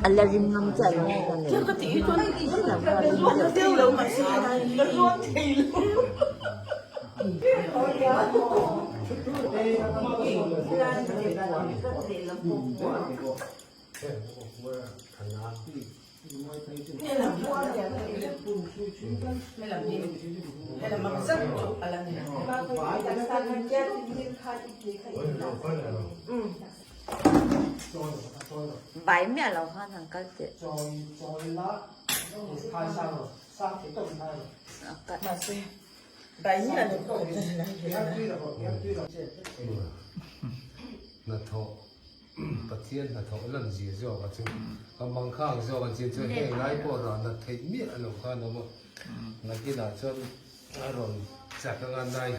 A la ring ngam chiah lo ka nei. Bai miah lo khan han kal teh. Pathian hnathawh lan zia zawk a chu ka mangkhang zawk an chin chuan heng lai pawh rah nat theih miah lo khan awm a, nakinah chuan a rawn chak anga nai.